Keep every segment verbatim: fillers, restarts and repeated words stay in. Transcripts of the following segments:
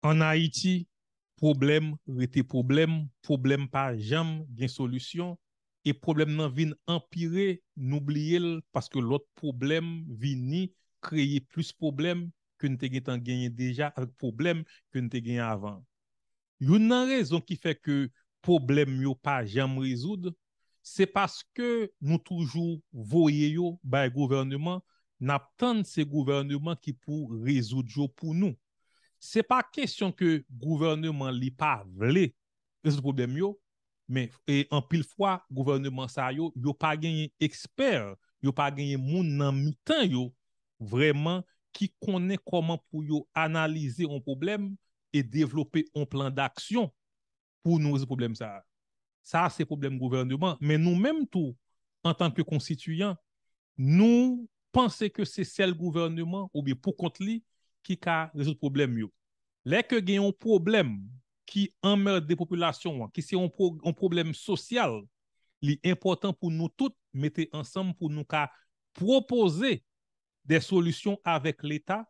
Ann Ayiti, pwoblèm rete pwoblèm, pwoblèm pa janm gen solisyon, e pwoblèm nan vin anpire, nou bliye l, paske lòt pwoblèm vini kreye plis pwoblèm ke n te gentan genyen deja avèk pwoblèm ke n te genyen avan. Youn nan rezon ki fè ke pwoblèm yo pa janm rezoud, se paske nou toujou voye yo bay gouvèneman, n ap tann se gouvèneman ki pou rezoud yo pou nou. Se pa kesyon ke gouvèneman li pa vle rezoud pwoblèm yo, men e, anpil fwa, gouvèneman sa yo, yo pa genyen ekspè, yo pa genyen moun nan mitan yo vrèman ki konnen kòman pou yo analize yon pwoblèm e devlope yon plan d'aksyon pou nou rezoud pwoblèm sa a. Sa a se pwoblèm gouvèneman, men nou menm tou, antanke konstitiyan, nou panse ke se sèl gouvèneman oubyen pou kont li ki ka rezoud pwoblèm yo. Lè ke gen yon pwoblèm ki anmède popilasyon an, ki se yon, pwo, yon pwoblèm sosyal, li enpòtan pou nou tout mete ansanm pou nou ka pwopoze de solisyon avèk Leta,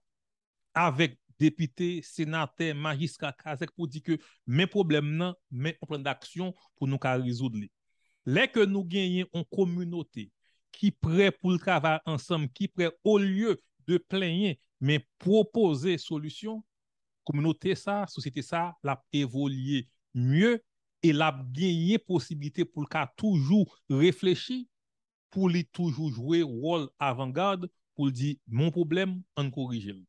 avèk depite, senatè, majistra, kazèk pou di ke men pwoblèm nan, men yon plan d'aksyon pou nou ka rezoud li. Lè ke nou genyen yon kominote ki prè pou l travay ansanm, ki prè olye de plenyen, men pwopoze solisyon, kominote sa, sosyete sa, l ap evolye mye e l ap genyen posiblite pou l ka toujou reflechi, pou li toujou jwe wòl avangad, pou l di, men yon pwoblèm, ann korije l.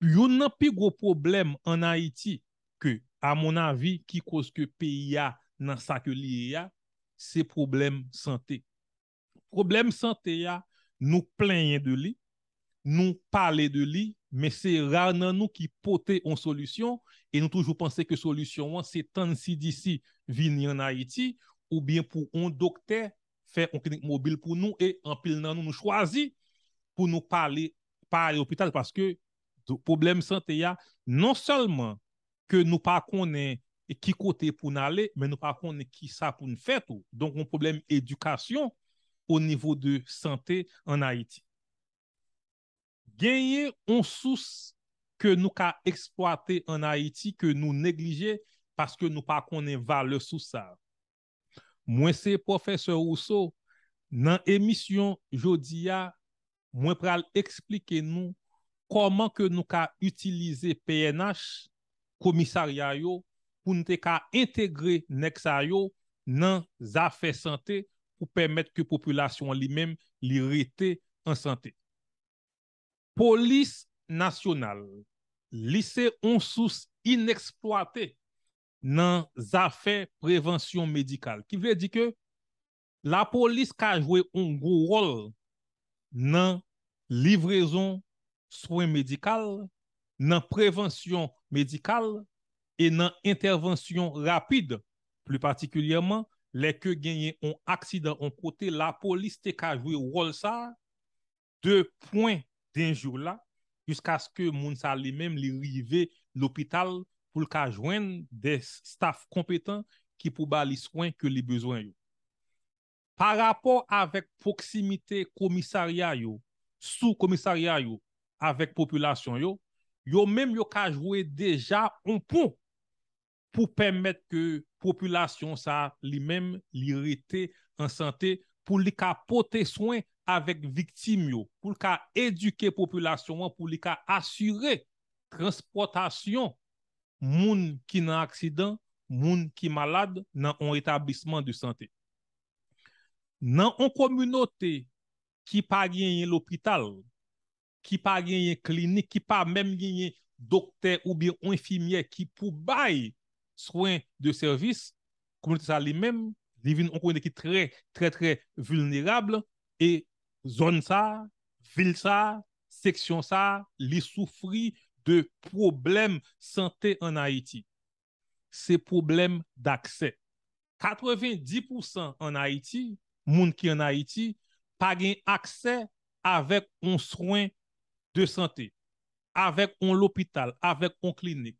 Youn nan pi gwo pwoblèm ann Ayiti, ke, amonnavi, ki koz ke peyi a nan sa ke li ye a, se pwoblèm sante. Pwoblèm sante a, nou plenyen de li, nou pale de li, men se ra nan nou ki pote yon solisyon, e nou toujou panse ke solisyon an se tann C D C vini ann Ayiti, oubyen pou yon doktè fè yon klinik mobil pou nou, e anpil nan nou, nou chwazi pou nou pale, pa ale lopital, paske do- pwoblèm sante a, non sèlman ke nou pa konnen ki kote pou n ale, men nou pa konnen ki sa pou n fè tou. Donk, yon pwoblèm edikasyon o nivo de sante ann Ayiti. Genyen yon sous ke nou ka eksplwate ann Ayiti ke nou neglije paske nou pa konnen valè sous sa a. Mwen se pwofesè Rousseau. Nan emisyon jodi a, mwen pral eksplike nou kòman ke nou ka itilize P N H, komisarya yo, pou n te ka entegre nèg sa yo nan zafè sante pou pèmèt ke popilasyon an li menm li rete an sante. Polis nasyonal, li se yon sous ineksplwate nan zafè prevansyon medikal. Ki vle di ke lapolis ka jwe yon gwo wòl nan livrezon swen medikal, nan prevansyon medikal e nan entèvansyon rapid, pli patikilyèman lè ke genyen yon aksidan yon kote, lapolis te ka jwe wòl sa a de pwen denje la, jiskaske moun sa li menm li rive lopital pou l ka jwenn de staf konpetan ki pou ba li swen ke li bezwen yo. Pa rapò avèk pwoksimite komisarya yo, sou komisarya yo, avèk popilasyon yo, yo menm yo ka jwe deja yon pon pou pèmèt ke popilasyon sa li menm li rete an sante, pou li ka pote swen avèk viktim yo, pou l ka edike popilasyon an, pou li ka asire transpòtasyon moun ki nan aksidan, moun ki malad nan yon etablisman de sante. Nan yon kominote ki pa genyen lopital, ki pa genyen klinik, ki pa menm genyen doktè oubyen enfimyè ki pou bay swen de sèvis, kominote sa li menm, li vin yon kominote ki trè, trè, trè vilnerab, e zòn sa, vil sa, seksyon sa, li soufri de pwoblèm sante ann Ayiti. Se pwoblèm daksè. Katrevenndis pousan ann Ayiti, moun ki ann Ayiti, pa gen aksè avèk yon swen de sante, avèk yon lopital, avèk yon klinik,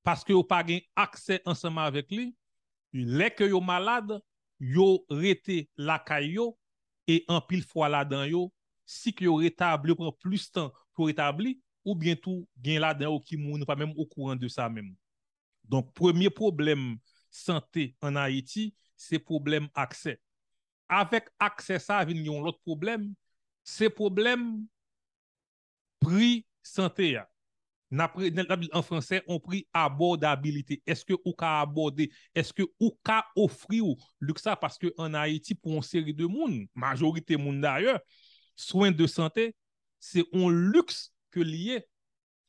paske yo pa gen aksè ansanm avèk li. Lè ke yo malad, yo rete lakay yo, e anpil fwa ladan yo, si ke yo retabli, yo pran plis tan pou yo retabli, oubyen tou gen ladan yo ki mouri, nou pa menm okouran de sa menm. Donk, premye pwoblèm sante ann Ayiti, se pwoblèm aksè. Avèk aksè sa a vin gen yon lòt pwoblèm, se pwoblèm pri sante a. N ap re- n ap di an fransè, on pri abòdabilite. Èske ou ka abòde? Èske ou ka ofri w liks sa? Paske ann Ayiti, pou yon seri de moun, majorite moun dayè, swen de sante, se on liks ke li ye.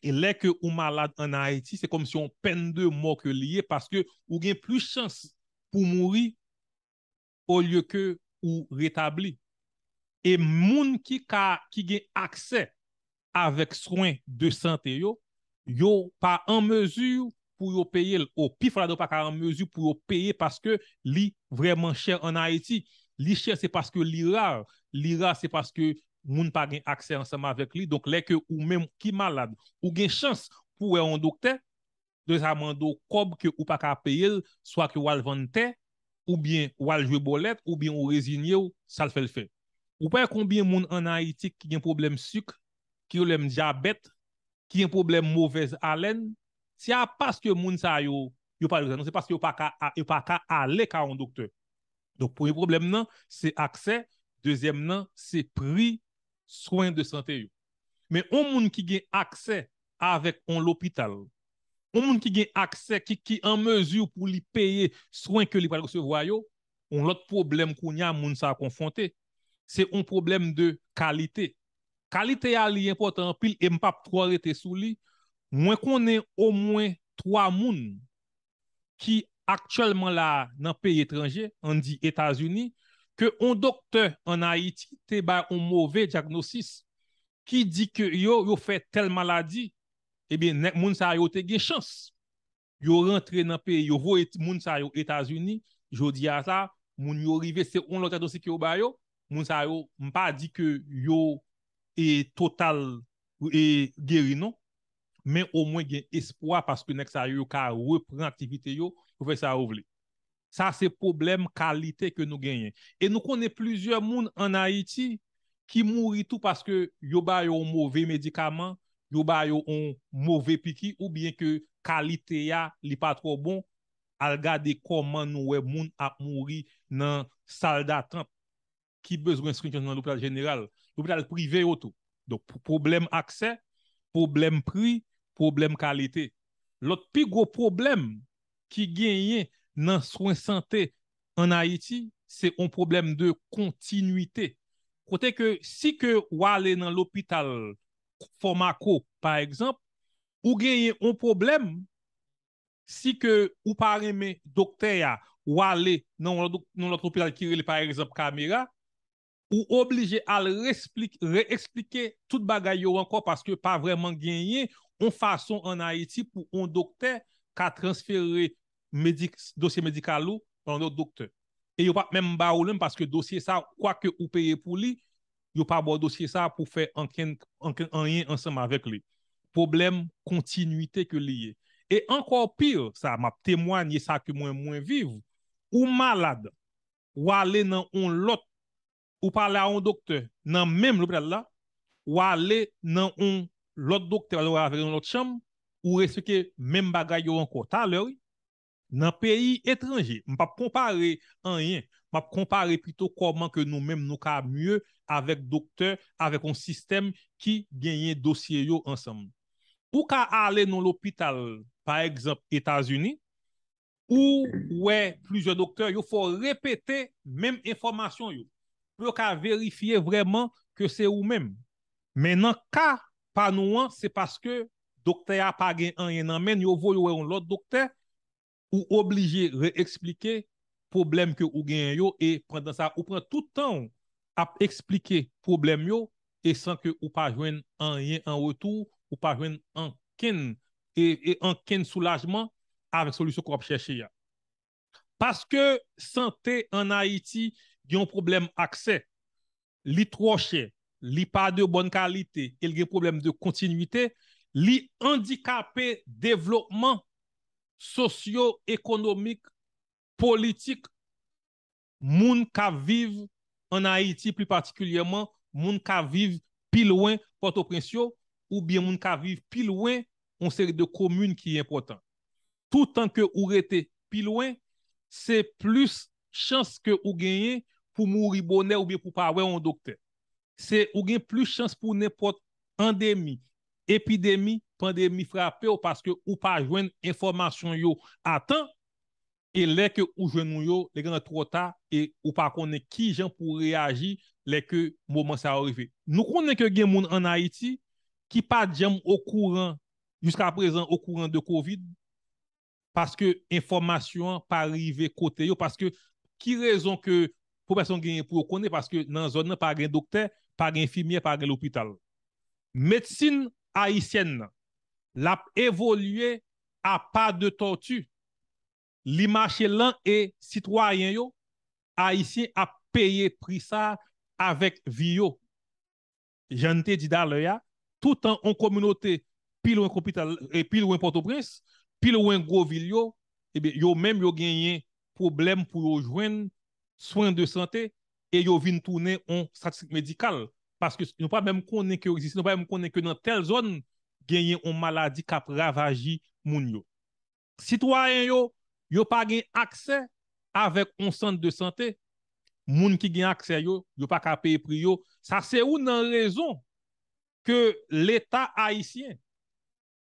E lè ke ou malad ann Ayiti, se kòmsi yon pèn de mò ke li ye, paske ou gen plis chans pou mouri olye ke ou retabli. E moun ki ka, ki gen aksè avèk swen de sante yo, yo pa an mezi pou yo peye l. O pi fò ladan yo pa ka an mezi pou yo peye paske li vrèman chè ann Ayiti. Li chè se paske li ra. Li ra se paske moun pa gen aksè ansanm avèk li. Donk, lè ke ou menm ki malad, ou gen chans pou wè yon doktè, doktè sa mande w kòb ke ou pa ka peye l, swa ke w al vann tè, oubyen w al jwe bòlèt, oubyen ou rezinye w, sa l fè l fè. Ou pa wè konbyen moun ann Ayiti ki gen pwoblèm sik, ki gen pwoblèm dyabèt, ki gen pwoblèm movèz alèn? Se a paske moun sa yo, yo pa doktè, non, se paske yo pa ka, yo pa ka ale ka yon doktè. Donk, premye pwoblèm nan, se aksè. Dezyèm nan, se pri swen de sante yo. Men yon moun ki gen aksè avèk yon lopital, yon moun ki gen aksè, ki, ki an mezi pou li peye swen ke li pral resevwa yo, yon lòt pwoblèm kounye a moun sa a konfwonte. Se yon pwoblèm de kalite. Kalite a, li enpòtan anpil e m p ap twò rete sou li. Mwen konnen omwen twa moun ki aktyèlman la a nan peyi etranje, ann di Etazini, ke yon doktè ann Ayiti te bay yon move dyagnosis ki di ke yo, yo fè tèl maladi, ebyen, nèg moun sa yo te gen chans. Yo rantre nan peyi, yo voye ti moun sa yo Etazini, jodi a sa, moun yo rive, se yon lòt dyagnostik yo ba yo, moun sa yo, m pa di ke yo e total e geri non, men omwen gen espwa paske nèg sa yo, yo ka repran aktivite yo, yo fè sa yo vle. Sa se pwoblèm kalite ke nou genyen. E nou konnen plizyè moun ann Ayiti ki mouri tou paske yo ba yo yon move medikaman, yo ba yo yon move piki, oubyen ke kalite a, li pa twò bon. Al gade kòman nou wè moun ap mouri nan sal datant ki bezwen swen nan lopital jeneral, lopital prive yo tou. Donk, pwoblèm aksè, pwoblèm pri, pwoblèm kalite. Lòt pi gwo pwoblèm ki genyen nan swen sante ann Ayiti, se yon pwoblèm de kontinwite. Kote ke si ke w ale nan lopital Fòmako, pa egzanp, ou genyen yon pwoblèm, si ke ou pa renmen doktè a, w ale nan yon lòt, nan yon lòt lopital ki rele, pa egzanp, Kamera, ou oblije al resplik-, reeksplike tout bagay yo ankò paske pa vrèman genyen yon fason ann Ayiti pou yon doktè ka transfere medik-, dosye medikal ou nan yon lòt doktè. E yo p ap menm ba ou l menm paske dosye sa, kwake ou peye pou li, yo pa ba w dosye sa pou fè ankenn, ankenn anyen ansanm avèk li. Pwoblèm kontinwite ke li ye. E ankò pi, sa m ap temwanye sa ke mwen, mwen viv, ou malad, w ale nan yon lòt, ou pale a yon doktè nan menm lopital la, w ale nan yon lòt doktè, w ale avèk yon lòt chanm, ou reeksplike menm bagay yo ankò. Talè, wi. Nan peyi etranje, m p ap konpare anyen, m ap konpare pito kòman ke nou menm nou ka mye avèk doktè, avèk yon sistèm ki genyen dosye yo ansanm. Ou ka ale nan lopital, pa egzanp, Etazini, ou wè plizyè doktè, yo fè w repete menm enfòmasyon yo, pou yo ka verifye vrèman ke se ou menm. Men nan ka pa nou an, se paske doktè a pa gen anyen nan men l, yo voye w wè yon lòt doktè, ou oblije reeksplike pwoblèm ke ou genyen yo, e pandan sa, ou pran tout tan w ap eksplike pwoblèm yo, e san ke ou pa jwenn anyen an retou, ou pa jwenn ankenn, e, e ankenn soulajman avèk solisyon ke w ap chèche a. Paske sante ann Ayiti gen yon pwoblèm aksè, li twò chè, li pa de bòn kalite, e l gen pwoblèm de kontinwite, li andikape devlopman sosyo-ekonomik, politik moun k ap viv ann Ayiti, pli patikilyèman, moun k ap viv pi lwen Pòtoprens yo, oubyen moun ka viv pi lwen yon seri de komin ki enpòtan. Toutan ke ou rete pi lwen, se plis chans ke ou genyen pou mouri bonè oubyen pou pa wè yon doktè. Se ou gen plis chans pou nenpòt andemi, epidemi, pandemi frape w paske ou pa jwenn enfòmasyon yo a tan. E lè ke ou jwenn ou yo, li gentan twò ta e ou pa konnen ki jan pou w reyaji lè ke moman sa yo rive. Nou konnen ke gen moun ann Ayiti ki pa t janm okouran, jiska prezan, okouran de kovid, paske enfòmasyon an pa rive kote yo, paske ki rezon ke popilasyon genyen pou yo konnen, paske nan zòn nan pa gen doktè, pa gen enfimyè, pa gen lopital. Medsin ayisyèn nan, l ap evolye a pa de tòti. Li mache lan e sitwayen yo, ayisyen ap peye pri sa avèk vi yo. Jan n te di talè a, toutan yon kominote pi lwen kapital, e pi lwen Pòtoprens, pi lwen gwo vil yo, ebyen, yo menm yo genyen pwoblèm pou yo jwenn swen de sante e yo vin tounen yon statistik medikal. Paske nou pa menm konnen ke yo egziste, nou pa menm konnen ke nan tèl zòn genyen yon maladi k ap ravaji moun yo. Sitwayen yo, yo pa gen aksè avèk yon sant de sante. Moun ki gen aksè yo, yo pa ka peye pri yo. Sa se youn nan rezon ke Leta ayisyen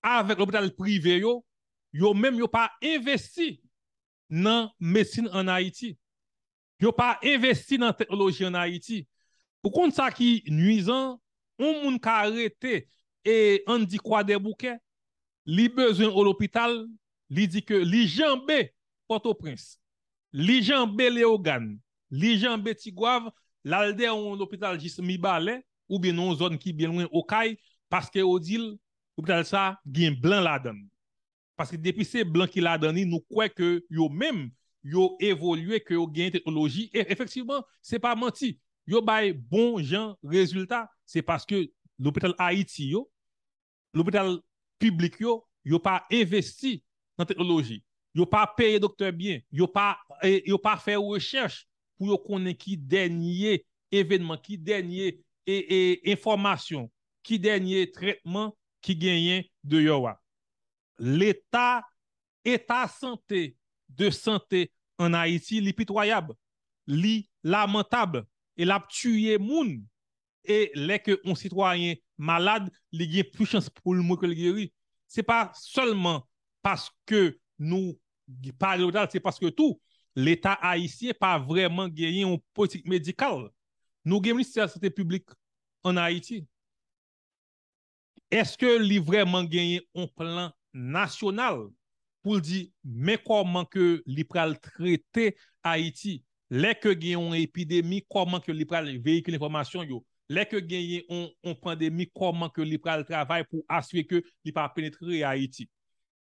avèk lopital prive yo, yo menm yo pa envesti nan medsin ann Ayiti. Yo pa envesti nan teknoloji ann Ayiti. Ou konn sa ki nwizan? Yon moun ka rete, e ann di Kwadèboukè, li bezwen o lopital, li di ke li janbe Pòtoprens, li janbe Leyogàn, li janbe Tigwav, l al dèyè yon lopital jis Mibalè, oubyen nan yon zòn ki byen lwen Okay, paske yo di l, lopital sa gen blan ladan l. Paske depi se blan ki ladan li, nou kwè ke yo menm, yo evolye, ke yo gen teknoloji. E efektivman, se pa manti. Yo bay bon jan rezilta. Se paske lopital Ayiti yo, lopital piblik yo, yo pa envesti nan teknoloji. Yo pa peye doktè byen. Yo pa, e, yo pa fè rechèch pou yo konnen ki dènye evènman, ki dènye, e, e, enfòmasyon, ki dènye trètman ki genyen deyò a. Leta, eta sante, de sante ann Ayiti, li pitwayab, li lamantab, e l ap tiye moun. E lè ke yon sitwayen malad, li gen plis chans pou l mouri ke l geri. Se pa sèlman paske nou pa gen lopital, se paske tou, Leta ayisyen pa vrèman genyen yon politik medikal. Nou gen Ministè Sante Piblik ann Ayiti. Èske li vrèman genyen yon plan nasyonal pou l di, men kòman ke li pral trete Ayiti? Lè ke gen yon epidemi, kòman ke li pral veyikile enfòmasyon yo? Lè ke genyen yon, yon pandemi, kòman ke li pral travay pou asire ke li pa penetre Ayiti?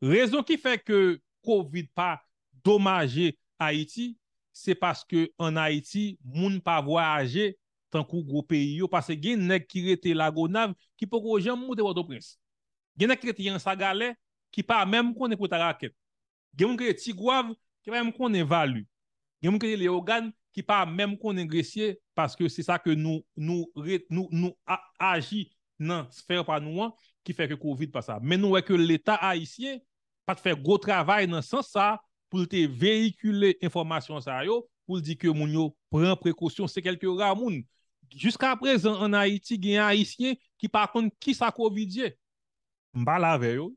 Rezon ki fè ke kovid pa domaje Ayiti, se paske ann Ayiti, moun pa vwayaje tankou gwo peyi yo, paske gen nèg ki rete Lagonav ki poko janm moute Pòtoprens. Gen nèg ki rete Anse à Galets ki pa menm konnen Pòtarakèt. Gen moun ki rete Tigwav ki pa menm konnen Vali. Gen moun ki rete Leyogàn ki pa menm konnen Gresye, paske se sa ke nou, nou, re- nou, nou a- aji nan sfè pa nou an ki fè ke kovid pa sa. Men nou wè ke Leta ayisyen pa t fè gwo travay nan sans sa pou l te veyikile enfòmasyon sa yo, pou l di ke moun yo pran prekosyon, se kèlke ra moun. Jiska prezan ann Ayiti, gen Ayisyen ki pa konn kisa kovid ye. M pale avè yo.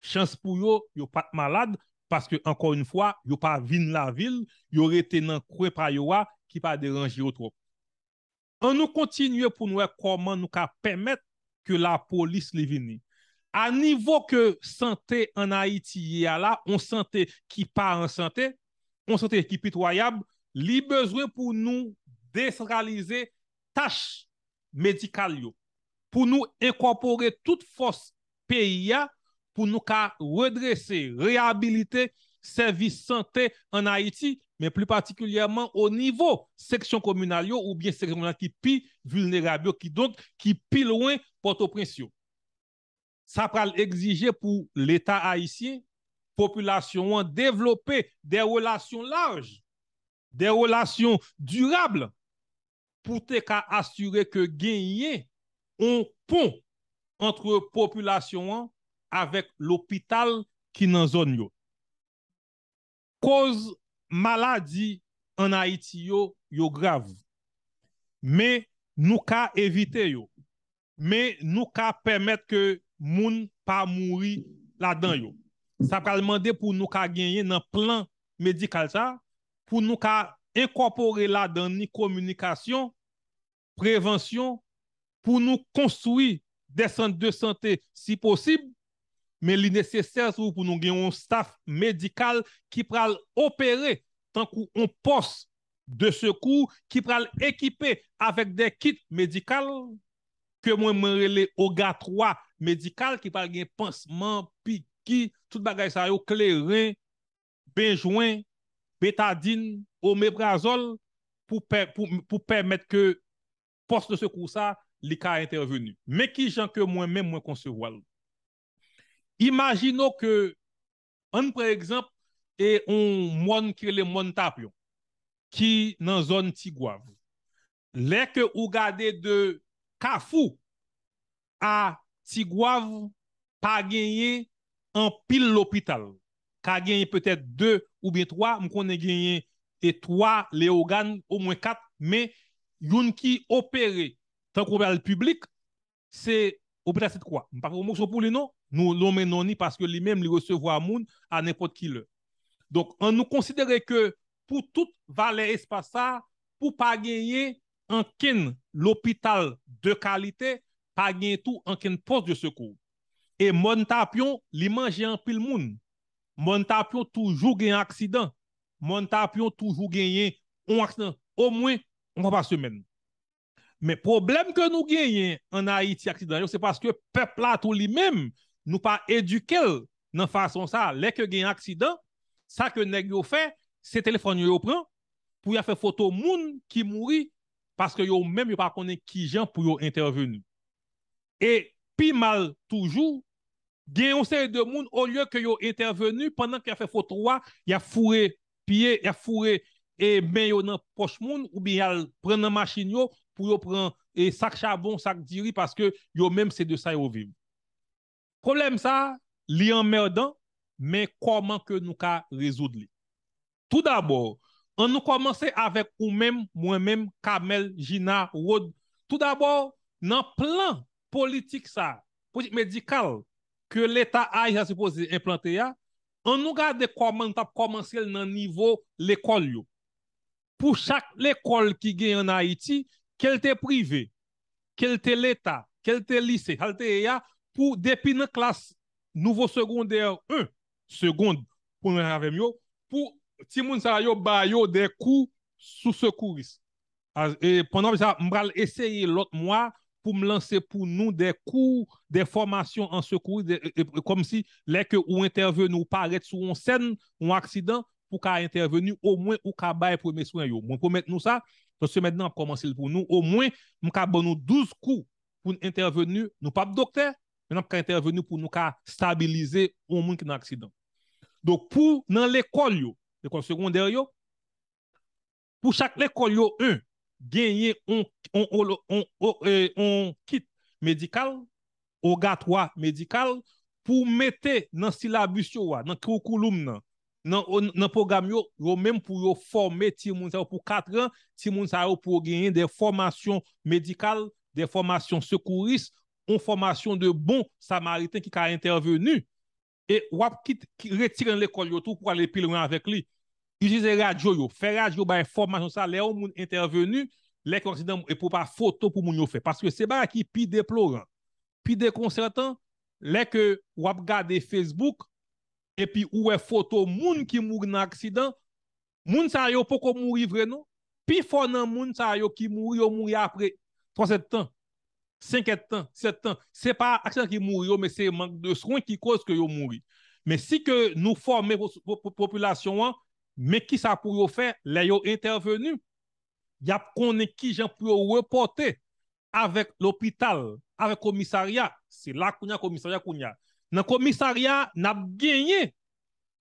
Chans pou yo, yo pa t malad, paske, ankò yon fwa, yo pa vin lavil, yo rete nan kwen pa yo a, ki pa deranje yo twòp. Ann nou kontinye pou n wè kòman nou ka pèmèt ke lapolis li vini. A nivo ke sante ann Ayiti ye a la, yon sante ki pa an sante, yon sante ki pitwayab, li bezwen pou nou desantralize tach medikal yo, pou nou enkòpore tout fòs peyi a, pou nou ka redrese, reyabilite sèvis sante ann Ayiti, men pli patikilyèman o nivo seksyon kominal yo oubyen seksyon kominal ki pi vilnerab yo, kidonk ki pi lwen Pòtoprens yo. Sa pral egzije pou Leta ayisyen, popilasyon an devlope de relasyon laj, de relasyon dirab pou te ka asire ke genyen yon pon ant popilasyon an avèk lopital ki nan zòn yo. Koz maladi ann Ayiti yo, yo grav. Men nou ka evite yo. Men nou ka pèmèt ke moun pa mouri ladan yo. Sa pral mande pou nou ka genyen nan plan medikal sa, pou nou ka enkòpore ladan ni kominikasyon, prevansyon, pou nou konstwi de sant de sante si posib, men li nesesè tou pou nou gen yon staff medikal ki pral opere tankou yon pòs de sekou ki pral ekipe avèk de kit medikal ke mwen, mwen rele ogatwa medikal ki pral gen pansman, piki, tout bagay sa yo, kleren, benjwen, betadin, omeprazòl pou, pou, pou pèmèt ke pòs de sekou sa, li ka entèveni. Men kijan ke mwen menm mwen konsevwa l. Imajine w ke, ann pran egzanp, e yon mòn ki rele Mòn Tapyon, ki nan zòn Tigwav. Lè ke ou gade de Kafou a Tigwav, pa genyen anpil lopital. Ka genyen petèt de oubyen twa, m konnen genyen e twa Leyogàn, omwen kat, men youn ki opere tankou lopital piblik, se lopital Sent Kwa. M pa fè pwomosyon pou li non, nou nonmen non ni paske li menm li resevwa moun a nenpòt ki lè. Donk, ann nou konsidere ke pou tout valè espas sa, pou pa genyen ankenn lopital de kalite, pa genyen tou ankenn pòs de sekou. E Mòn Tapyon, li manje anpil moun. Mòn Tapyon toujou gen aksidan. Mòn Tapyon toujou genyen yon aksidan, omwen yon fwa pa semèn. Men pwoblèm ke nou genyen ann Ayiti, aksidan yo, se paske pèp la tou li menm, nou pa edike l nan fason sa. Lè ke gen aksidan, sa ke nèg yo fè, se telefòn yo yo pran pou y a fè foto moun ki mouri, paske yo menm yo pa konnen kijan pou yo entèveni. E pi mal toujou, gen yon seri de moun, olye ke yo entèveni, pandan ke y ap fè foto a, y ap foure pye, y ap foure e men yo nan pòch moun, oubyen y al pran nan machin yo pou yo pran e sak chabon, sak diri, paske yo menm se de sa yo viv. Pwoblèm sa, li anmèdan, men kòman ke nou ka rezoud li? Toudabò, ann nou kòmanse avèk ou menm, mwen menm, Kamèl, Jina, Rod. Toudabò, nan plan politik sa, politik medikal ke Leta ayisyen sipoze enplante a, ann nou gade kòman nou t ap kòmanse l nan nivo lekòl yo. Pou chak lekòl ki genyen ann Ayiti, ke l te prive, ke l te Leta, ke l te lise, sa l te ye a, pou depi nan klas nouvo segondè en, segond, pou nou avè m yo, pou timoun sa yo ba yo de kou sou sekouris. A, e, pandan sa, m pral eseye lòt mwa pou m lanse pou nou de kou, de fòmasyon an sekouris, de, e, e, kòmsi lè ke ou entèveni, ou parèt sou yon sèn, yon aksidan, pou ka entèveni, omwen ou ka bay premye swen yo. Mwen pwomèt nou sa, nan semèn nan ap kòmanse l pou nou, omwen m ka ban nou douz kou pou n entèveni. Nou p ap doktè, men n ap ka entèveni pou nou ka stabilize yon moun ki nan aksidan. Donk, pou nan lekòl yo, lekòl segondè yo, pou chak lekòl yo, en, genyen on, on, on, on, on, e, on kit medikal, ogatwa medikal, pou mete nan silabis yo a, nan koukouloum nan, nan, nan pwogram yo, yo menm pou yo fòme timoun sa yo pou kat an, timoun sa yo pou yo genyen de fòmasyon medikal, de fòmasyon sekouris, yon fòmasyon de bon samariten ki ka entèveni. E w ap kit, ki retire nan lekòl yo tou pou ale pi lwen avèk li. Itilize radyo yo, fè radyo bay fòmasyon sa, lè yon moun entèveni, lè ke yon aksidan, e pou pa foto pou moun yo fè. Paske se bagay ki pi deploran, pi dekonsètan, lè ke w ap gade Facebook, epi ou wè foto moun ki mouri nan aksidan, moun sa yo poko mouri vre non. Pifò nan moun sa yo ki mouri, yo mouri apre twa èdtan, senk èdtan, sèt èdtan. Se pa aksidan ki mouri yo, men se mank de swen ki koz ke yo mouri. Men si ke nou fòme po-, po-, po-, popilasyon an, men kisa pou yo fè lè yo entèveni, y ap konnen kijan pou yo repòte avèk lopital, avèk komisarya. Se la kounye a, komisarya kounye a. Nan komisarya, n ap genyen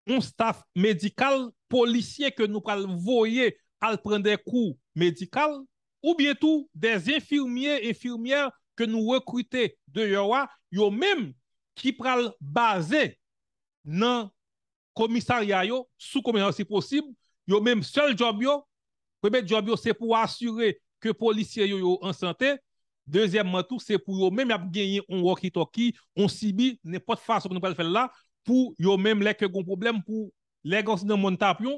yon staff medikal, polisye ke nou pral voye al pran de kou medikal, oubyen tou de enfimye, enfimyè ke nou rekrite deyò a, yo menm ki pral baze nan komisarya yo, sou komisarya si posib, yo menm sèl djòb yo, premye djòb yo se pou asire ke polisye yo yo an sante, dezyèmman tou se pou yo menm y ap genyen yon walkie-talkie, yon C B, nenpòt fason ke nou pral fè l la, pou yo menm lè ke gon pwoblèm pou lè gen aksidan Mòn Tapyon,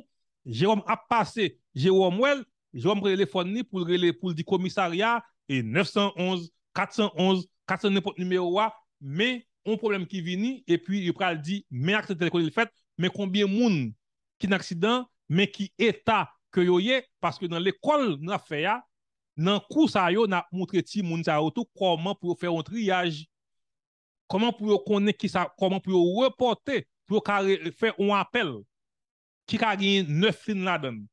Jewòm ap pase, Jewòm wè l, Jewòm pran telefòn li pou l rele, pou l di komisarya e nèf san onz, kat san onz, kat san nenpòt nimewo a, men yon pwoblèm ki vini, epi yo pral di men aksidan tèl kote l fèt, men konbyen moun ki nan aksidan, men ki eta ke yo ye, paske nan lekòl n ap fè a, nan kou sa yo, n ap moutre timoun sa yo tou kòman pou yo fè yon triyaj, kòman pou yo konnen kisa, kòman pou yo repòte, pou yo ka re- fè yon apèl ki ka genyen nèf liy ladan l.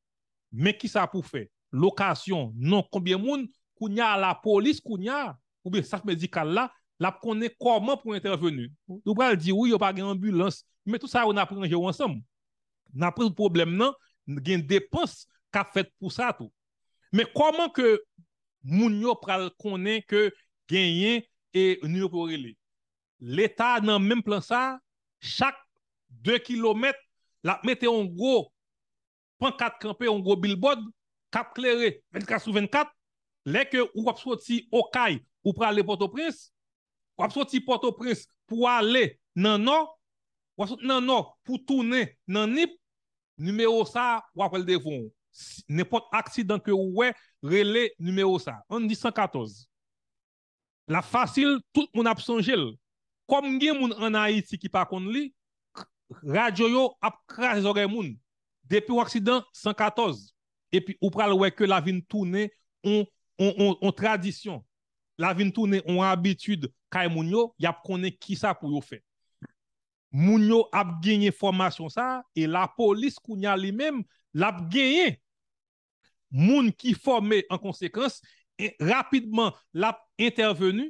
Men kisa pou fè, lokasyon, non, konbyen moun, kounye a lapolis, kounye a, oubyen staf medikal la, l ap konnen kòman pou entèveni. Ou pral di, wi, yo pa gen anbilans, men tout sa yo n ap ranje yo ansanm. N ap rezoud pwoblèm nan, gen depans k ap fèt pou sa tou. Men kòman ke moun yo pral konnen ke genyen e nimewo pou yo rele? Leta nan menm plan sa, chak de kilomèt, l ap mete yon gwo pankat kanpe, yon gwo bilbòd k ap klere vennkat sou vennkat. Lè ke ou ap soti Okay, ou prale Pòtoprens, w ap soti Pòtoprens pou ale nan Nò, w ap soti nan Nò pou tounen nan Nip, nimewo sa a, w ap wè l devan w. Si- Nenpòt aksidan ke ou wè, rele nimewo sa a. Ann di san katòz. L ap fasil, tout moun ap sonje l. Kòm gen moun ann Ayiti ki pa konn li, k- radyo yo ap kraze zòrèy moun. Depi yon aksidan, san katòz. Epi ou pral wè ke l a vin tounen on, on, on, on tradisyon. L a vin tounen on abitid kay moun yo, y ap konnen kisa pou yo fè. Moun yo ap genyen fòmasyon sa a, e lapolis kounye a li menm, l ap genyen moun ki fòme an konsekans, e rapidman, l ap entèveni,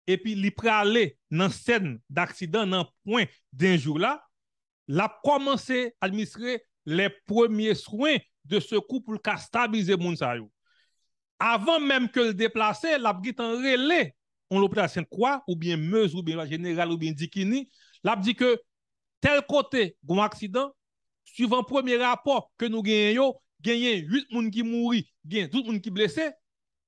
epi li prale nan sèn daksidan, nan pwen danje la, l ap kòmanse administre lè premye swen de sekou pou l ka stabilize moun sa yo. Avan menm ke l deplase, l ap gentan rele yon lopital Sent Kwa, oubyen Mez, oubyen Jeneral, oubyen Dikini, l ap di ke tèl kote gon aksidan, suivan premye rapò ke nou genyen yo, genyen uit moun ki mouri, gen douz moun ki blese.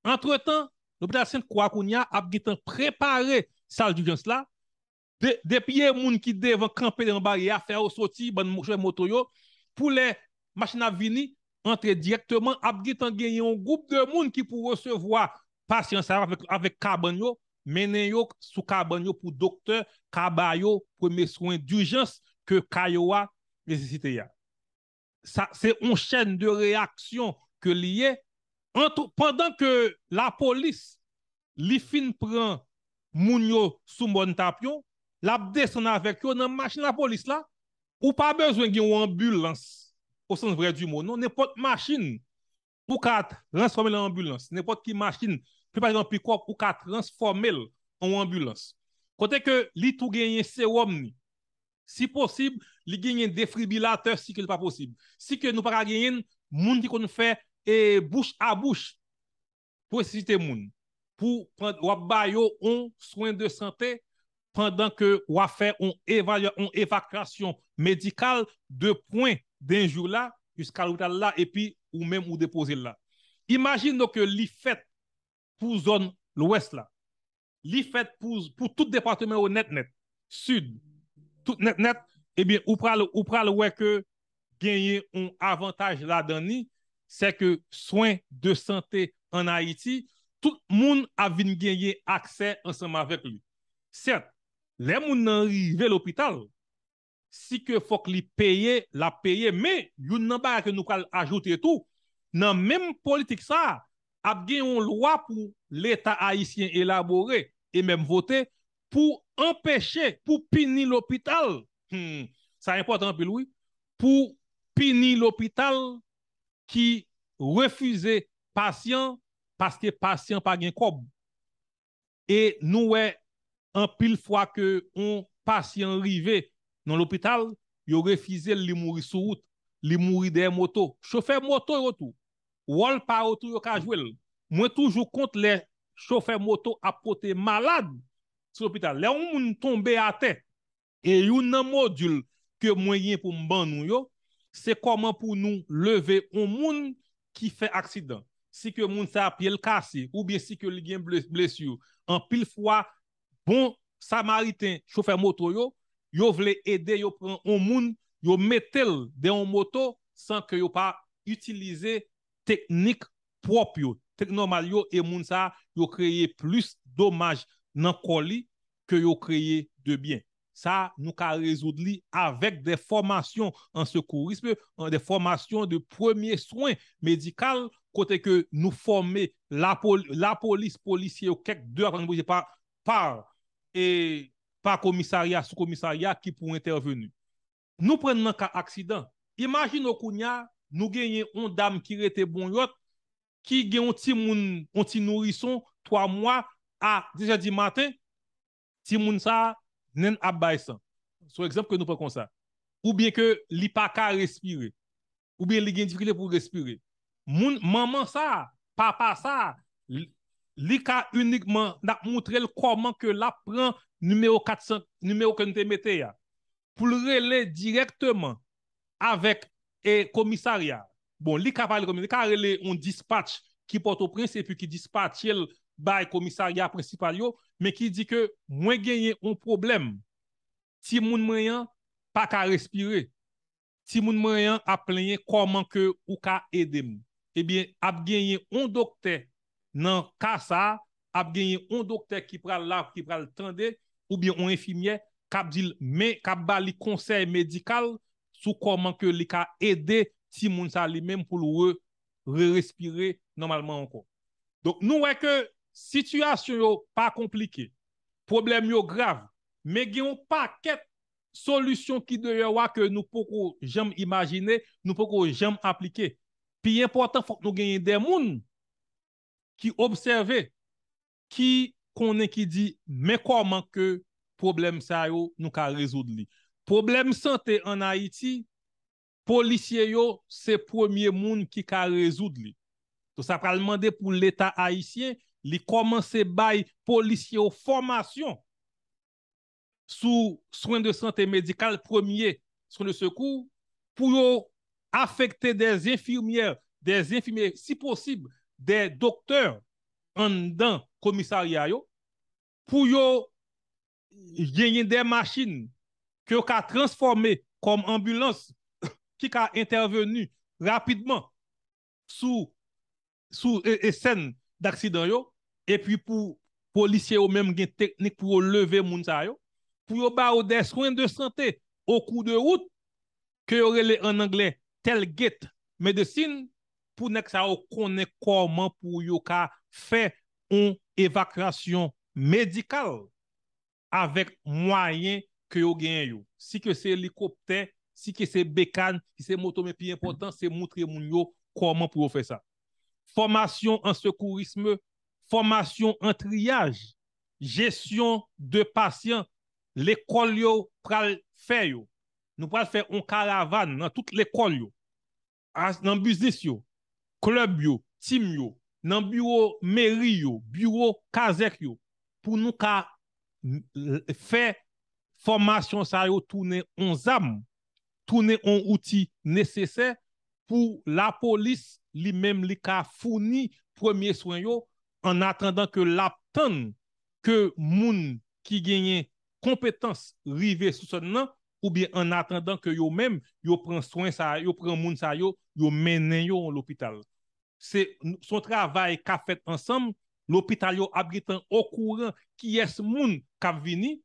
Antretan, lopital Sent Kwa kounye a ap gentan prepare sal dijans la. De, depi e moun ki devan kanpe devan baryè a, fè yo soti, bann mo- chofè moto yo, pou lè machin ap vini, antre dirèkteman, ap gentan genyen yon gwoup de moun ki pou resevwa pasyan sa yo avèk, avèk kabann yo, mennen yo sou kabann yo pou doktè ka ba yo premye swen dijans ke ka yo a nesesite a. Sa, se yon chèn de reyaksyon ke li ye. Ant, pandan ke lapolis, li fin pran moun yo sou Mòn Tapyon, l ap desann avèk yo nan machin lapolis la. Ou pa bezwen gen yon anbilans, o sans vrè di mo, non. Nenpòt machin, ou ka transfòme l an anbilans. Nenpòt ki machin, pi pa gen pikòp, ou ka transfòme l an anbilans. Kote ke li tou genyen sewòm ni. Si posib, li genyen defibrilatè si ke li pa posib. Si ke nou pa ka genyen moun ki konn fè e bouch a bouch pou resisite moun. Pou pran- w ap ba yo on swen de sante pandan ke w ap fè on evalya- on evakyasyon medikal de pwen danje la jiska lopital la epi ou menm ou depoze l la. Imajine w ke li fèt pou zòn lwès la. Li fèt pou, pou tout depatman yo nèt nèt. Sid, tout nèt nèt, ebyen, ou pral, ou pral wè ke genyen yon avantaj ladan li, se ke swen de sante an Ayiti, tout moun ap vin genyen aksè ansanm avèk li. Sèt, lè moun nan rive lopital, si ke fòk li peye, l ap peye. Men, youn nan bagay ke nou pral ajoute tou, nan menm politik sa a, ap gen yon lwa pou Leta ayisyen elabore e menm vote pou anpeche, pou pini lopital. Hmm, sa enpòtan anpil, wi. Pou pini lopital ki refize pasyan paske pasyan pa gen kòb. E nou wè anpil fwa ke yon pasyan rive nan lopital, yo refize l, li mouri sou wout, li mouri dèyè moto. Chofè moto yo tou, wòl pa yo tou yo ka jwe l. Mwen toujou kont lè chofè moto ap pote malad sou lopital. Lè yon moun tonbe atè, e youn nan modil ke mwen gen pou m ban nou yo, se kòman pou nou leve yon moun ki fè aksidan. Si ke moun sa a pye l kase, oubyen si ke li gen ble-, blesi, anpil fwa, bon samariten, chofè moto yo, yo vle ede, yo pran yon moun, yo mete l dè yon moto san ke yo pa itilize teknik pwòp yo, teknik nòmal yo, e moun sa a, yo kreye plis domaj nan kò li ke yo kreye de byen. Sa, nou ka rezoud li avèk de fòmasyon an sekourism, an de fòmasyon de premye swen medikal, kote ke nou fòme lapol-, lapolis, polisye yo, kèk de a pa oblije pa, pa, e, pa komisarya, sou komisarya ki pou entèveni. Nou pran nan ka aksidan. Imajine w kounye a, nou genyen yon dam ki rete Bonyòt, ki gen yon timoun, yon ti nourison, twa mwa, a de zè di maten, timoun sa a, nenn ap bay san. Se yon egzanp ke nou pran konsa. Oubyen ke li pa ka respire. Oubyen li gen difikilte pou respire. Moun, manman sa a, papa sa a, li, li ka inikman, n ap moutre l kòman ke l ap pran nimewo kat san, nimewo ke nou te mete a, pou l rele dirèkteman avèk, e, komisarya. Bon, li ka pale komisarya, li ka rele yon dispatch ki Pòtoprens epi ki dispatche l bay komisarya prensipal yo, men ki di ke mwen genyen yon pwoblèm. Timoun mwen an pa ka respire. Timoun mwen an ap plenyen, kòman ke ou ka ede m? Ebyen, ap genyen yon doktè nan ka sa a, ap genyen yon doktè ki pral la, ki pral tande, oubyen yon enfimyè k ap di l, men k ap ba li konsèy medikal sou kòman ke li ka ede timoun sa li menm pou l re-, re-respire nòmalman ankò. Donk, nou wè ke sitiyasyon yo pa konplike, pwoblèm yo grav, men gen yon pakèt solisyon ki deyò a ke nou poko janm imajine, nou poko janm aplike. Pi enpòtan, fòk nou genyen de moun ki obsève, ki konnen, ki di, men kòman ke pwoblèm sa yo nou ka rezoud li. Pwoblèm sante ann Ayiti, polisye yo se premye moun ki ka rezoud li. Donk, sa pral mande pou Leta ayisyen, li kòmanse bay polisye yo fòmasyon sou swen de sante medikal, premye swen de sekou, pou yo afekte de enfimyè, de enfimyè, si posib, de doktè anndan komisarya yo, pou yo genyen de machin ke yo ka transfòme kòm anbilans ki ka entèveni rapidman sou, sou, e, e sèn daksidan yo, epi pou polisye yo menm gen teknik pou yo leve moun sa yo, pou yo ba yo de swen de sante o kou de wout, ke yo rele ann anglè tailgate medicine, pou nèg sa yo konnen kòman pou yo ka fè yon evakyasyon medikal avèk mwayen ke yo genyen yo. Si ke se elikoptè, si ke se bekàn, si se moto, men pi enpòtan, se moutre moun yo kòman pou yo fè sa. Fòmasyon an sekourism, fòmasyon an triyaj, jesyon de pasyan, lekòl yo pral fè yo. Nou pral fè yon karavàn nan tout lekòl yo, a, nan biznis yo, klèb yo, tim yo, nan biwo meri yo, biwo kazèk yo, pou nou ka m-, l-, fè fòmasyon sa yo tounen yon zam, tounen yon outi nesesè pou lapolis li menm li ka founi premye swen yo, an atandan ke l ap tann ke moun ki genyen konpetans rive sou sèn nan, oubyen an atandan ke yo menm, yo pran swen sa, yo pran moun sa yo, yo mennen yo yon lopital. Se, se yon travay k ap fèt ansanm, lopital yo ap gentan okouran kiyès moun k ap vini,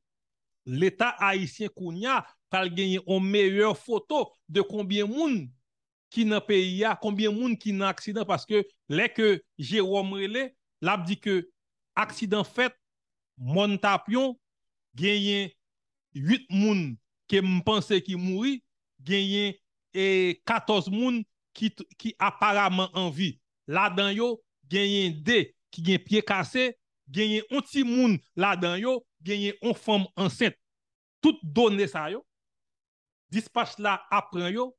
Leta ayisyen kounye a pral genyen yon meyè foto de konbyen moun ki nan peyi a, konbyen moun ki nan aksidan, paske lè ke Jerome rele, l ap di ke aksidan fèt, Mòn Tapyon, genyen uit moun ke m panse ki mouri, genyen, e, katòz moun ki t-, ki aparaman an vi. Ladan yo, genyen de ki gen pye kase, genyen yon timoun ladan yo, genyen yon fanm ansent. Tout done sa yo, dispatch la ap pran yo,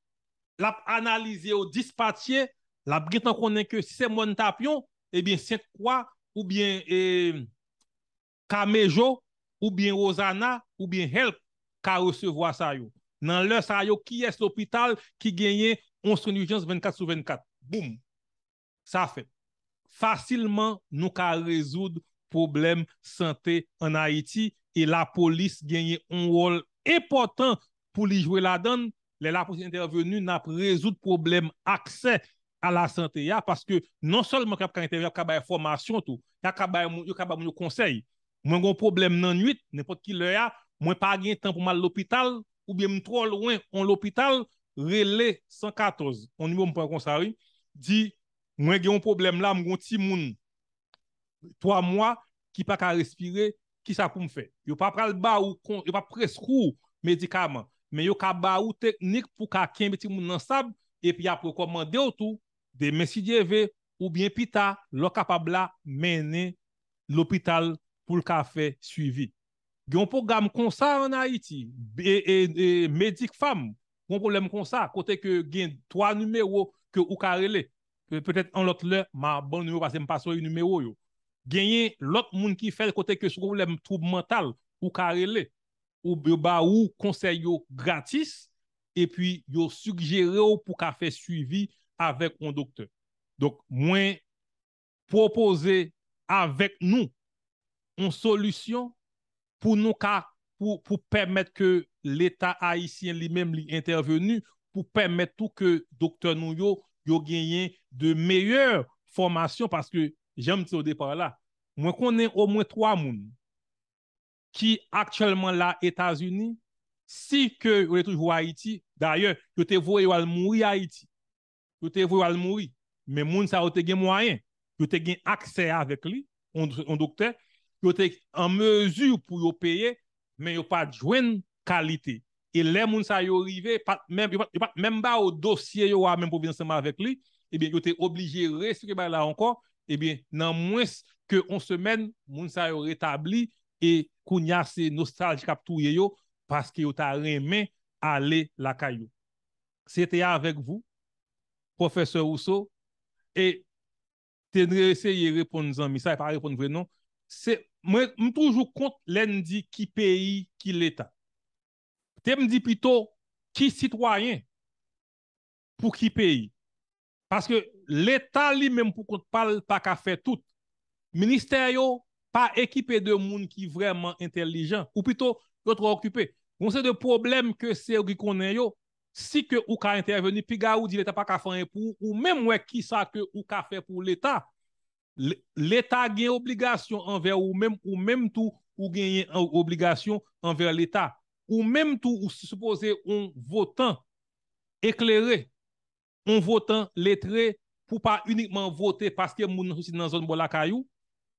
l ap analize yo, dispatche, l ap gentan konnen ke si se Mòn Tapyon, ebyen, Sent Kwa, oubyen e, Kamejo, oubyen Rosana, oubyen Help ka resevwa sa yo. Nan lè sa yo, kiyès lopital ki genyen yon swen dijans vennkat sou vennkat? Boum! Sa fèt. Fasilman, nou ka rezoud pwoblèm sante ann Ayiti e lapolis genyen yon wòl enpòtan pou li jwe ladan l. Lè lapolis entèveni, n ap rezoud pwoblèm aksè a lasante a, paske non sèlman y ap ka entèveni, y ap ka bay fòmasyon tou, y ap ka bay moun, yo ka bay moun yo konsèy. Mwen gen yon pwoblèm nan nwit, nenpòt ki lè a, mwen pa gen tan pou m al lopital, oubyen m twò lwen yon lopital, rele san katòz. Yon nimewo m pran konsa, wi. Di, mwen gen yon pwoblèm la, m gen yon timoun twa mwa ki pa ka respire, kisa pou m fè? Yo pa pral ba ou, kon, yo pa preskri w medikaman, men yo ka ba ou teknik pou ka kenbe timoun nan stab, epi y ap rekòmande w tou, demen si Dye ve, oubyen pita, lè w kapab la, mennen lopital pou l ka fè swivi. Gen yon pwogram konsa ann Ayiti, e, e, e, Medic Fam, gen yon pwoblèm konsa, kote ke gen twa nimewo ke ou ka rele. Pe-, petèt yon lòt lè, m a ban w nimewo paske m pa sonje nimewo yo. Genyen lòt moun ki fè l kote ke sou pwoblèm twoub mantal, ou ka rele. Ou, yo ba ou konsèy yo gratis, epi yo sijere w pou ka fè swivi avèk yon doktè. Donk, mwen pwopoze avèk nou yon solisyon pou nou ka, pou, pou pèmèt ke Leta ayisyen li menm li entèveni, pou pèmèt tou ke doktè nou yo, yo genyen de meyè fòmasyon, paske, jan m di o depa la, mwen konnen omwen twa moun ki aktyèlman la Etazini, si ke yo te toujou Ayiti, dayè, yo te voye yo al mouri Ayiti. Yo te voye yo al mouri. Men moun sa yo te gen mwayen. Yo te gen aksè avèk li, yon, yon doktè. Yo te an mezi pou yo peye, men yo pa t jwenn kalite. E lè moun sa yo rive, pa t menm, yo pa, yo pa t menm ba yo dosye yo a menm pou vin ansanm avèk li, ebyen, yo te oblije resirkile bagay la ankò. Ebyen, nan mwens ke yon semèn, moun sa yo retabli e kounye a se nostalji k ap touye yo paske yo ta renmen ale lakay yo. Se te avèk vou, pwofesè Rousseau, e te eseye reponn zanmi sa, e pa reponn vre non. Se, mwen, m toujou kont lè n di ki peyi, ki leta. Te m di pito ki sitwayen pou ki peyi. Paske leta li menm pou kont pa l pa ka fè tout. Ministè yo pa ekipe de moun ki vrèman entèlijan, ou pito yo twò okipe. Gon se de pwoblèm ke se yo ki konnen yo, si ke ou ka entèveni, piga ou di leta pa ka fè anyen pou ou, ou menm wè kisa ke ou ka fè pou leta. Le-, leta gen obligasyon anvè ou menm, ou menm tou ou genyen an-, obligasyon anvè leta. Ou menm tou ou sipoze yon votan eklere, yon votan letre, pou pa inikman vote paske moun nan soti nan zòn bò lakay ou,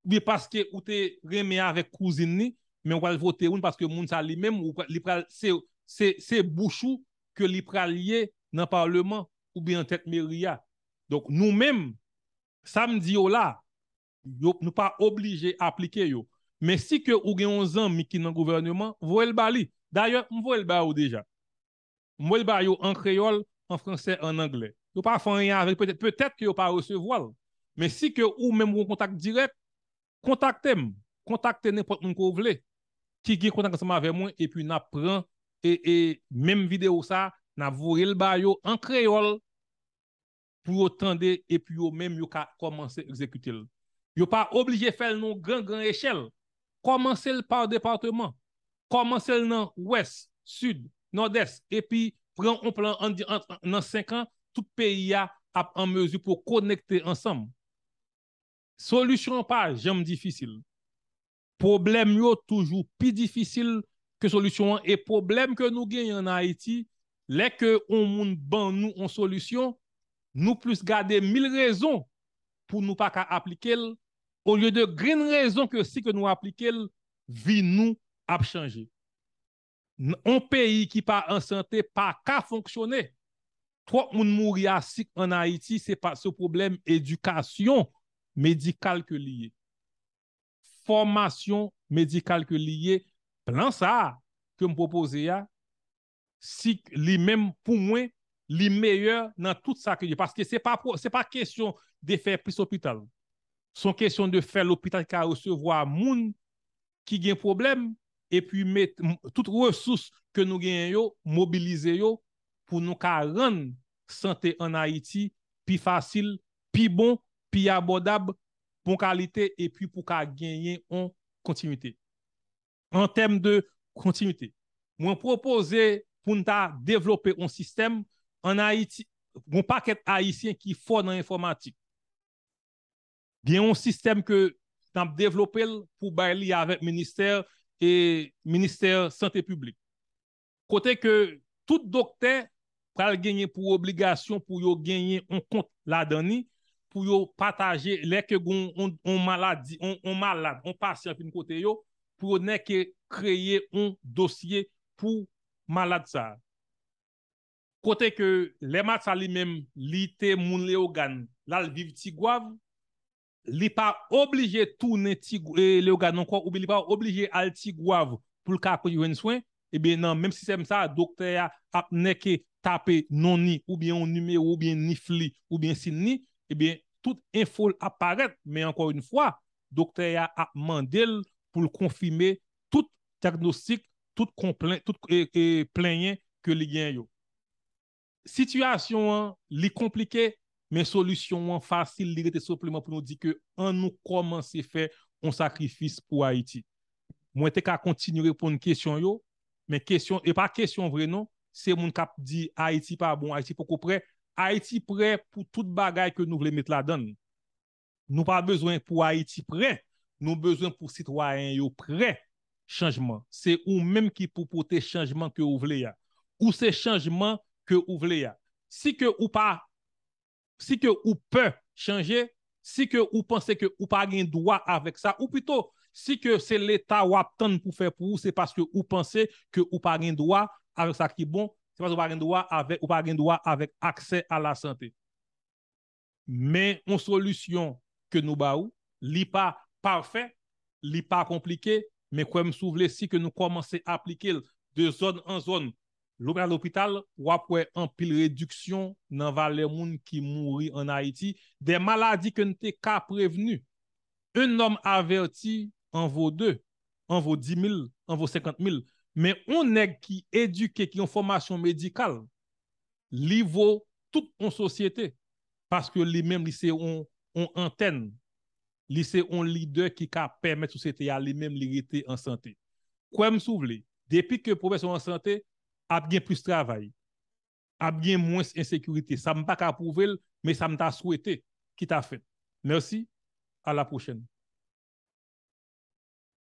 oubyen paske ou te renmen avèk kouzin li, men ou pral vote moun paske moun sa li menm, ou pral, li pral, se, se, se bouch ou ke li pral ye nan palman oubyen nan tèt meri a. Donk, nou menm, sa m di yo la, yo, nou pa oblije aplike yo. Men si ke ou gen yon zanmi ki nan gouvèneman, voye l ba li. Dayè, m voye l ba ou deja. M voye l ba yo an kreyòl, an fransè, an anglè. Yo pa fè anyen avèk, petèt, petèt ke yo pa resevwa l. Men si ke ou menm ou gen kontak dirèk, kontakte m. Kontakte nenpòt moun ke w vle ki gen kontak ansanm avè mwen, epi n ap pran e, e menm videyo sa, n ap voye l ba yo an kreyòl, pou yo tande epi yo menm yo ka kòmanse egzekite l. Yo pa oblije fè l nan yon gran, gran echèl. Kòmanse l pa depatman. Kòmanse l nan Wès, Sid, Nòdès, epi pran yon plan an, an, nan senk an, tout peyi a ap an mezi pou konekte ansanm. Solisyon an pa janm difisil. Pwoblèm yo toujou pi difisil ke solisyon an, e pwoblèm ke nou genyen ann Ayiti, lè ke yon moun ban nou yon solisyon, nou plis gade mil rezon pou nou pa ka aplike l, olye de grenn rezon ke si ke nou aplike l, vi nou ap chanje. N-, yon peyi ki pa an sante pa ka fonksyone. Twòp moun mouri a sik ann Ayiti, se pa, se pwoblèm edikasyon medikal ke li ye. Fòmasyon medikal ke li ye. Plan sa a ke m pwopoze a, si li menm, pou mwen, li meyè nan tout sa ke li ye. Paske se pa pwo-, se pa kesyon de fè plis lopital. Se yon kesyon de fè lopital ki ka resevwa moun ki gen pwoblèm, epi met m- tout resous ke nou genyen yo, mobilize yo pou nou ka rann sante ann Ayiti pi fasil, pi bon, pi abòdab, bon kalite, epi pou ka genyen yon kontinite. An tèm de kontinite, mwen pwopoze pou n ta devlope yon sistèm ann Ayiti, yon pakèt Ayisyen ki fò nan enfòmatik. Gen yon sistèm ke n ap devlope l pou bay li avèk ministè e ministè sante piblik. Kote ke tout doktè pral genyen pou obligasyon pou yo genyen yon kont ladan ni, pou yo pataje lè ke gon yon, yon maladi, yon, yon malad, yon pasyan vin kote yo, pou yo nèke kreye yon dosye pou malad sa a. Kote ke lè malad sa li menm, li te moun Leyogàn, l al viv Tigwav, li pa oblije tounen Tig- e, Leyogàn ankò, oubyen li pa oblije al Tigwav pou l ka jwenn swen, ebyen, nan menm sistèm sa, doktè a ap nèke tape non ni, oubyen yon nimewo, oubyen nif li, oubyen sin ni, ebyen, tout enfo l ap parèt, men ankò yon fwa, doktè a ap mande l pou l konfime tout dyagnostik, tout konplen, tout e, e, plenyen ke li gen yo. Sitiyasyon an, li konplike, men solisyon an fasil, li rete senpleman pou nou di ke ann nou kòmanse fè yon sakrifis pou Ayiti. Mwen te ka kontinye reponn kesyon yo, men kesyon, e pa kesyon vre non, se moun k ap di Ayiti pa bon, Ayiti poko prè. Ayiti prè pou tout bagay ke nou vle met ladan l. Nou pa bezwen pou Ayiti prè, nou bezwen pou sitwayen yo prè chanjman. Se ou menm ki pou pote chanjman ke ou vle a. Ou se chanjman ke ou vle a. Si ke ou pa, si ke ou pè chanje, si ke ou panse ke ou pa gen dwa avèk sa, ou pito, si ke se Leta w ap tann pou fè pou ou, se paske ou panse ke ou pa gen dwa avèk sa ki bon, se paske ou pa gen dwa avèk, ou pa gen dwa avèk aksè a la sante. Men yon solisyon ke nou ba ou, li pa pafè, li pa konplike, men kwè m si w vle, si ke nou kòmanse aplike l de zòn an zòn, lopital lopital, w ap wè anpil rediksyon nan valè moun ki mouri ann Ayiti, de maladi ke n te ka prevni. Un homme averti en vaut deux, en vaut dix mille, en vaut cinquante mille. Men yon nèg ki edike, ki gen fòmasyon medikal, li vo tout yon sosyete. Paske li menm, li se yon, yon antèn. Li se yon lidè ki ka pèmèt sosyete a li menm li rete an sante. Kwè m si w vle, depi ke pwofesyon an sante, ap gen plis travay, ap gen mwens ensekirite. Sa m pa ka pwouve l, men sa m ta swete ki ta fèt. Mèsi, a la pwochèn.